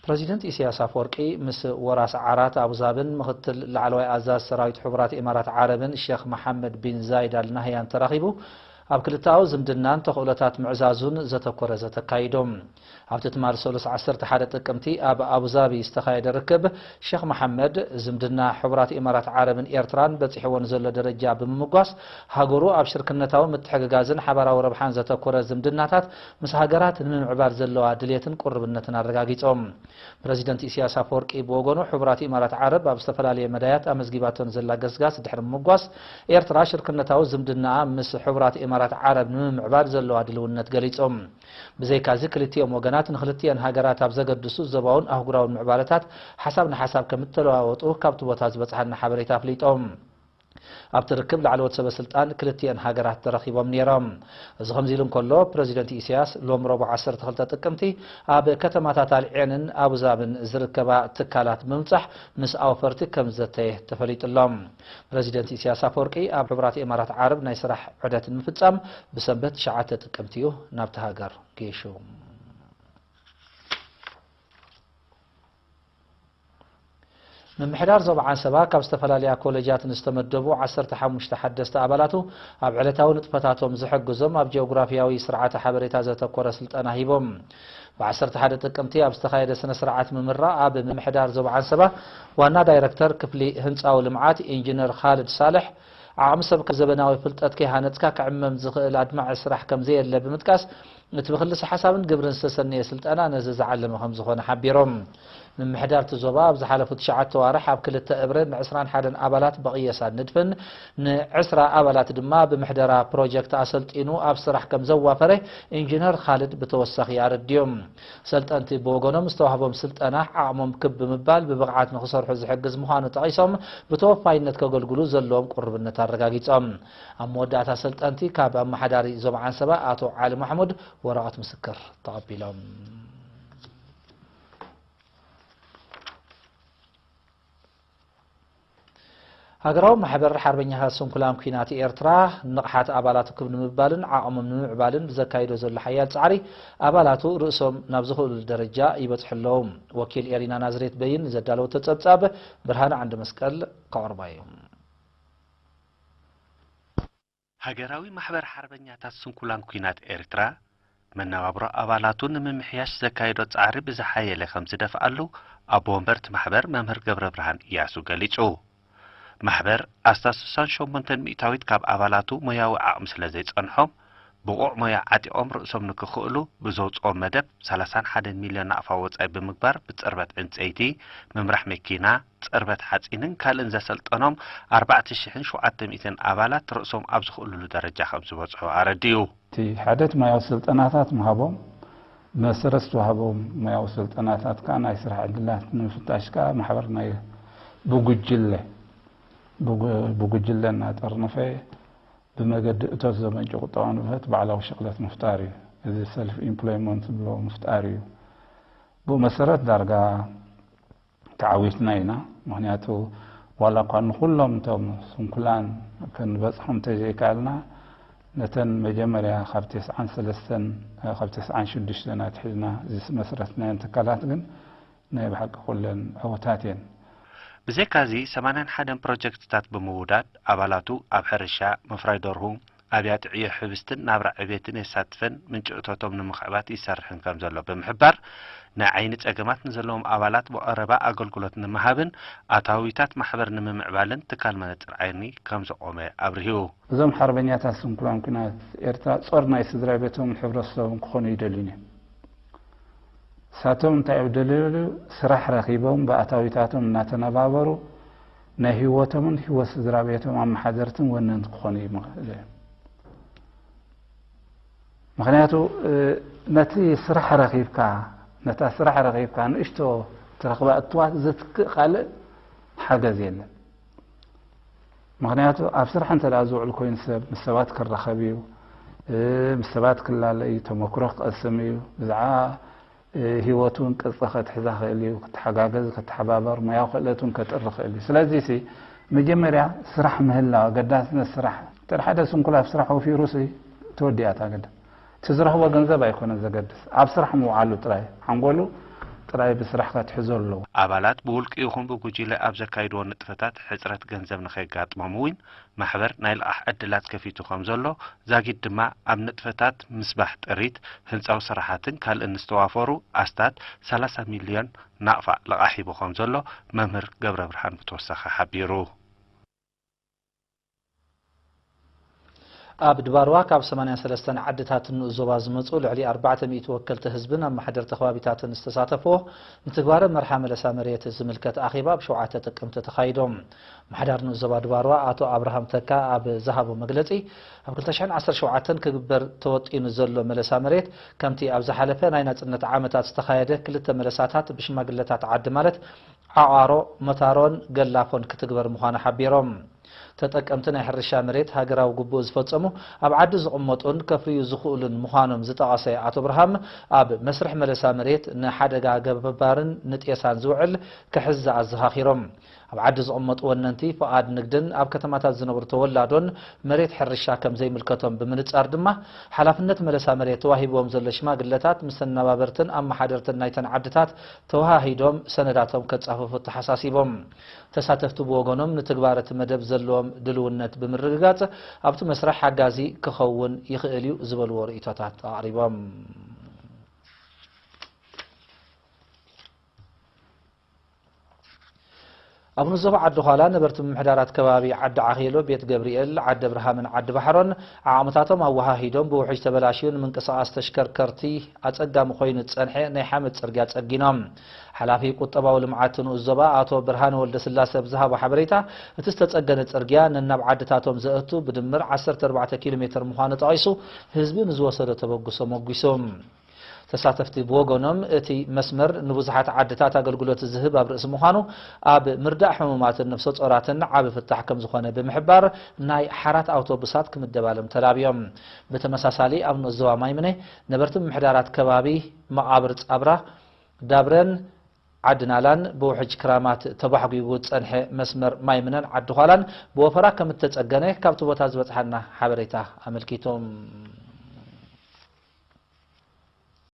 ፕረዚደንት ኢሳያስ ኣፈወርቂ ምስ ወራስ ዓራት ኣቡዛብን ምኽትል ላዕለዋይ ኣዛዝ ሰራዊት ሕቡራት ኢማራት ዓረብን ሼኽ መሓመድ ቢን ዛይድ ኣል ናህያን ተራኺቡ ኣብ ክልተኣዊ ዝምድናን ተኽእሎታት ምዕዛዙን ዘተኮረ ዘተ ኣካይዶም። ኣብቲ ትማል ሰሉስ ዓሰርተ ሓደ ጥቅምቲ ኣብ ኣቡዛቢ ዝተኻየደ ርክብ፣ ሼኽ መሓመድ ዝምድና ሕቡራት ኢማራት ዓረብን ኤርትራን በጺሕዎ ንዘሎ ደረጃ ብምምጓስ፣ ሃገሩ ኣብ ሽርክነታዊ ምትሕግጋዝን ሓባራዊ ረብሓን ዘተኮረ ዝምድናታት ምስ ሃገራት ንምምዕባል ዘለዋ ድሌትን ቁርብነትን ኣረጋጊጾም። ፕረዚደንት ኢሳያስ ኣፈወርቂ ብወገኑ፣ ሕቡራት ኢማራት ዓረብ ኣብ ዝተፈላለየ መዳያት ኣመዝጊባቶን ዘላ ገስጋስ ድሕሪ ምምጓስ፣ ኤርትራ ሽርክነታዊ ዝምድናኣ ምስ ሕቡራት ኢማራት ዓረብ ንምምዕባል ዘለዋ ድልውነት ገሊጾም። ብዘይካዚ፣ ክልቲኦም ወገናት ንክልቲኤን ሃገራት ኣብ ዘገድሱ ዞባውን ኣህጉራውን ምዕባለታት ሓሳብ ንሓሳብ ከም እተለዋወጡ ካብቲ ቦታ ዝበጽሓና ሓበሬታ ኣፍሊጦም። ኣብቲ ርክብ ላዕለዎት ሰበ ስልጣን ክልቲኤን ሃገራት ተረኺቦም ነይሮም። እዚ ከምዚ ኢሉ እንከሎ፣ ፕረዚደንት ኢሳያስ ሎም ረቡዕ ዓሰርተ ክልተ ጥቅምቲ ኣብ ከተማታት ኣልዔንን ኣቡዛብን ዝርከባ ትካላት ብምብጻሕ ምስ ኣውፈርቲ ከም ዘተየ ተፈሊጡ ኣሎ። ፕረዚደንት ኢሳያስ ኣፈወርቂ ኣብ ሕቡራት ኢማራት ዓረብ ናይ ስራሕ ዑደት ንምፍጻም ብሰንበት ትሽዓተ ጥቅምቲ እዩ ናብቲ ሃገር ገይሹ። ምምሕዳር ዞባ ዓንሰባ ካብ ዝተፈላለያ ኮለጃት ንዝተመደቡ ዓሰርተ ሓሙሽተ ሓደስቲ ኣባላቱ ኣብ ዕለታዊ ንጥፈታቶም ዝሕግዞም ኣብ ጂኦግራፊያዊ ስርዓተ ሓበሬታ ዘተኮረ ስልጠና ሂቦም። ብ ዓሰርተ ሓደ ጥቅምቲ ኣብ ዝተኻየደ ስነ ስርዓት ምምራቕ፣ ኣብ ምምሕዳር ዞባ ዓንሰባ ዋና ዳይረክተር ክፍሊ ህንፃዊ ልምዓት ኢንጂነር ኻልድ ሳልሕ፣ ዓቕሚ ሰብካ ዘበናዊ ፍልጠት ከይሃነፅካ ክዕመም ዝኽእል ኣድማዒ ስራሕ ከም ዘየለ ብምጥቃስ፣ እቲ ብክልሲ ሓሳብን ግብርን ዝተሰነየ ስልጠና ነዚ ዝዓለመ ከም ዝኾነ ሓቢሮም። ምምሕዳር እቲ ዞባ ኣብ ዝሓለፉ ትሽዓተ ኣዋርሕ ኣብ ክልተ እብረ ን ዕስራን ሓደን ኣባላት ብቕየሳ ንድፍን ን ዕስራ ኣባላት ድማ ብምሕደራ ፕሮጀክት ኣሰልጢኑ ኣብ ስራሕ ከም ዘዋፈረ ኢንጂነር ኻልድ ብተወሳኺ ኣረዲኦም። ሰልጠንቲ ብወገኖም ዝተዋህቦም ስልጠና ዓቕሞም ክብ ብምባል ብብቕዓት ንክሰርሑ ዝሕግዝ ምዃኑ ጠቒሶም፣ ብተወፋይነት ከገልግሉ ዘለዎም ቁርብነት ኣረጋጊጾም። ኣብ መወዳእታ ሰልጠንቲ ካብ ኣመሓዳሪ ዞባ ዓንሰባ ኣቶ ዓሊ ማሕሙድ ወረቐት ምስክር ተቐቢሎም። ሃገራዊ ማሕበር ሓርበኛታት ስንኩላን ኲናት ኤርትራ ንቕሓት ኣባላቱ ክብ ንምባልን ዓቕሞም ንምምዕባልን ብዘካይዶ ዘሎ ሓያል ጻዕሪ ኣባላቱ ርእሶም ናብ ዝኽእሉሉ ደረጃ ይበጽሑ ኣለዉ። ወኪል ኤሪና ናዝሬት በይን ንዘዳለወቶ ጸብጻብ ብርሃነ ዓንደ መስቀል ከቕርባ እዩ። ሃገራዊ ማሕበር ሓርበኛታት ስንኩላን ኲናት ኤርትራ፣ መነባብሮ ኣባላቱ ንምምሕያሽ ዘካየዶ ጻዕሪ ብዝሓየለ ከም ዝደፍኣሉ ኣቦ ወንበር እቲ ማሕበር መምህር ገብረብርሃን እያሱ ገሊጹ። ማሕበር ኣስታት ስሳን ሸሞንተን ሚእታዊት ካብ ኣባላቱ ሞያዊ ዓቕሚ ስለ ዘይጸንሖም፣ ብቑዕ ሞያ ዓጢቖም ርእሶም ንክኽእሉ ብዘውጽኦ መደብ ሰላሳን ሓደን ሚልዮን ናቕፋ ወጻኢ ብምግባር ብጽርበት ዕንጸይቲ፣ ምምራሕ መኪና፣ ጽርበት ሓጺንን ካልእን ዘሰልጠኖም ኣርባዕተ ሽሕን ሸውዓተ ሚእትን ኣባላት ርእሶም ኣብ ዝኽእሉሉ ደረጃ ከም ዝበጽሑ ኣረዲኡ። እቲ ሓደት ሞያዊ ስልጠናታት ምሃቦም፣ መሰረት ዝተዋህቦም ሞያዊ ስልጠናታት ከኣ ናይ ስራሕ ዕድላት ንምፍታሽ ከኣ ማሕበር ናይ ብጉጅለ፣ ብጉ-፣ ብጉጅለ እናጠርነፈ ብመገዲ እቶት ዘመንጭ ቁጠባዊ ንብረት ባዕላዊ ሽቕለት ምፍጣር እዩ። እዚ ሰልፍ ኢምፕሎይመንት ዝብሎ ምፍጣር እዩ። ብኡ መሰረት ዳርጋ ተዓዊትና ኢና። ምኽንያቱ ዋላ እኳ ንኹሎም እቶም ስንኩላን ክንበጽሖም እንተዘይከኣልና፣ ነተን መጀመርያ ካብ ተስዓን ሰለስተን፣ ካብ ተስዓን ሽዱሽተን ኣትሒዝና ዝመስረትናየን ትካላት ግን ናይ ብሓቂ ኩለን ዕዉታት እየን። ብዘይካዚ፣ ሰማንያን ሓደን ፕሮጀክትታት ብምውዳድ፣ ኣባላቱ ኣብ ሕርሻ፣ ምፍራይ ደርሁ፣ ኣብያተ ዕዮ ሕብስትን ናብራ ዕቤትን የሳትፈን ምንጪ እቶቶም ንምኽዕባት ይሰርሕን ከም ዘሎ ብምሕባር፣ ናይ ዓይኒ ጸገማት ንዘለዎም ኣባላት ብቐረባ ኣገልግሎት ንምሃብን ኣታዊታት ማሕበር ንምምዕባልን ትካል መነጽር ዓይኒ ከም ዘቖመ ኣብርሂኡ። እዞም ሓርበኛታት ስንኩላን ኲናት ኤርትራ ጾር ናይ ስድራ ቤቶምን ሕብረተሰቦም ክኾኑ ይደልዩን እዮም። ንሳቶም እንታይ እዮም ደልዩ? ስራሕ ረኺቦም ብኣታዊታቶም እናተነባበሩ ናይ ህይወቶምን ህይወት ስድራ ቤቶም ኣመሓደርትን ወነንቲ ክኾኑ ይኽእሉ እዮም። ምኽንያቱ፣ እ፣ ነቲ ስራሕ ረኺብካ፣ ነታ ስራሕ ረኺብካ ንእሽቶ ትረኽባ እትዋት ዝትክእ ካልእ ሓገዝ የለን። ምኽንያቱ ኣብ ስራሕ እንተ ደኣ ዝውዕል ኮይኑ ሰብ ምስ ሰባት ክራኸብ እዩ፣ እ፣ ምስ ሰባት ክላለ እዩ፣ ተመክሮ ክቐስም እዩ፣ ብዛዕባ፣ እ፣ ህይወቱ እውን ቅርጺ ከትሕዛ ክእል እዩ፣ ክተሓጋገዝ፣ ክተሓባበር፣ ሞያዊ ክእለት እውን ከጥሪ ክእል እዩ። ስለዚሲ መጀመርያ ስራሕ ምህላው፣ ኣገዳስነት ስራሕ። እንተ ሓደ ስንኩል ኣብ ስራሕ ወፊሩሲ ተወዲኣ እታ ገደል። እቲ ዝረኽቦ ገንዘብ ኣይኮነን ዘገድስ፣ ኣብ ስራሕ ምውዓሉ ጥራይ ሓንጎሉ ጥራይ ብስራሕ ከትሕዞ ኣለዎ። ኣባላት ብውልቂ ይኹን ብጉጅለ ኣብ ዘካይድዎ ንጥፈታት ሕፅረት ገንዘብ ንኸየጋጥሞም እውን ማሕበር ናይ ልቓሕ ዕድላት ከፊቱ ከም ዘሎ፣ ዛጊድ ድማ ኣብ ንጥፈታት ምስባሕ ጥሪት፣ ህንፃዊ ስራሓትን ካልእን ዝተዋፈሩ ኣስታት ሰላሳ ሚልዮን ናቕፋ ልቓሕ ሂቡ ከም ዘሎ መምህር ገብረ ብርሃን ብተወሳኺ ሓቢሩ። ኣብ ድባርዋ ካብ ሰማንያን ሰለስተን ዓድታት ንኡስ ዞባ ዝመጹ ልዕሊ ኣርባዕተ ሚእቲ ወከልቲ ህዝብን ኣመሓደርቲ ከባቢታትን ዝተሳተፍዎ ንትግባረ መርሓ መለሳ መሬት ዝምልከት ኣኼባ ኣብ ሸውዓተ ጥቅምቲ ተኻይዶ። ምሓዳር ንኡስ ዞባ ድባርዋ ኣቶ ኣብርሃም ተካ ኣብ ዝሃቦ መግለጺ፣ ኣብ ክልተ ሽሕን ዓሰርተ ሸውዓተን ክግበር ተወጢኑ ዘሎ መለሳ መሬት ከምቲ ኣብ ዝሓለፈ ናይ ናጽነት ዓመታት ዝተኻየደ ክልተ መለሳታት ብሽማግለታት ዓዲ ማለት ዓቋሮ፣ መታሮን ገላፎን ክትግበር ምዃኑ ሓቢሮም። ተጠቀምቲ ናይ ሕርሻ መሬት ሃገራዊ ግቡእ ዝፈጸሙ ኣብ ዓዲ ዝቕመጡን ከፍርዩ ዝኽእሉን ምዃኖም ዝጠቐሰ ኣቶ ብርሃም፣ ኣብ መስርሕ መለሳ መሬት ንሓደጋ ገባርን ንጤሳን ዝውዕል ክሕዝ ኣዘኻኺሮም። ኣብ ዓዲ ዝቕመጡ ወነንቲ ፍቓድ ንግድን ኣብ ከተማታት ዝነብሩ ተወላዶን መሬት ሕርሻ ከም ዘይምልከቶም ብምንጻር ድማ፣ ሓላፍነት መለሳ መሬት ተዋሂብዎም ዘሎ ሽማግለታት ምስ ተነባበርትን ኣመሓደርትን ናይተን ዓድታት ተወሃሂዶም ሰነዳቶም ከጻፍፉ ተሓሳሲቦም። ተሳተፍቲ ብወገኖም ንትግባር እቲ መደብ ዘለዎም ድልውነት ብምርግጋጽ ኣብቲ መስርሕ ሓጋዚ ክኸውን ይኽእል እዩ ዝበልዎ ርእይቶታት ኣቕሪቦም። ኣብ ንዞባ ዓዲ ዃላ ነበርቲ ምምሕዳራት ከባቢ ዓዲ ዓኼሎ፣ ቤት ገብርኤል፣ ዓዲ ብርሃምን ዓዲ ባሕሮን ዓቕምታቶም ኣወሃሂዶም ብውሕጅ ተበላሽዩ ንምንቅስቓስ ተሽከርከርቲ ኣጸጋሚ ኮይኑ ዝጸንሐ ናይ ሓመድ ጽርግያ ጸጊኖም። ሓላፊ ቁጠባዊ ልምዓት ንኡስ ዞባ ኣቶ ብርሃነ ወልደስላሰ ብዝሃቦ ሓበሬታ፣ እቲ ዝተጸገነ ጽርግያ ነናብ ዓድታቶም ዘእቱ ብድምር ዓሰርተ ኣርባዕተ ኪሎ ሜትር ምዃኑ ጠቒሱ፣ ህዝቢ ንዝወሰዶ ተበግሶ ሞጒሱ። ተሳተፍቲ ብወገኖም፣ እቲ መስመር ንብዙሓት ዓድታት ኣገልግሎት ዝህብ ኣብ ርእሲ ምዃኑ፣ ኣብ ምርዳእ ሕሙማትን ነፍሰ ጾራትን ዓቢ ፍታሕ ከም ዝኾነ ብምሕባር፣ ናይ ሓራት ኣውቶቡሳት ክምደባሎም ተላብዮም። ብተመሳሳሊ ኣብ ንኡስ ዞባ ማይምነ ነበርቲ ምምሕዳራት ከባቢ መቓብር ጻብራ፣ ዳብረን ዓዲ ናላን ብውሕጅ ክራማት ተባሕጒጉ ዝጸንሐ መስመር ማይምነን ዓዲ ዃላን ብወፈራ ከም እተጸገነ ካብቲ ቦታ ዝበጽሓና ሓበሬታ ኣመልኪቱ።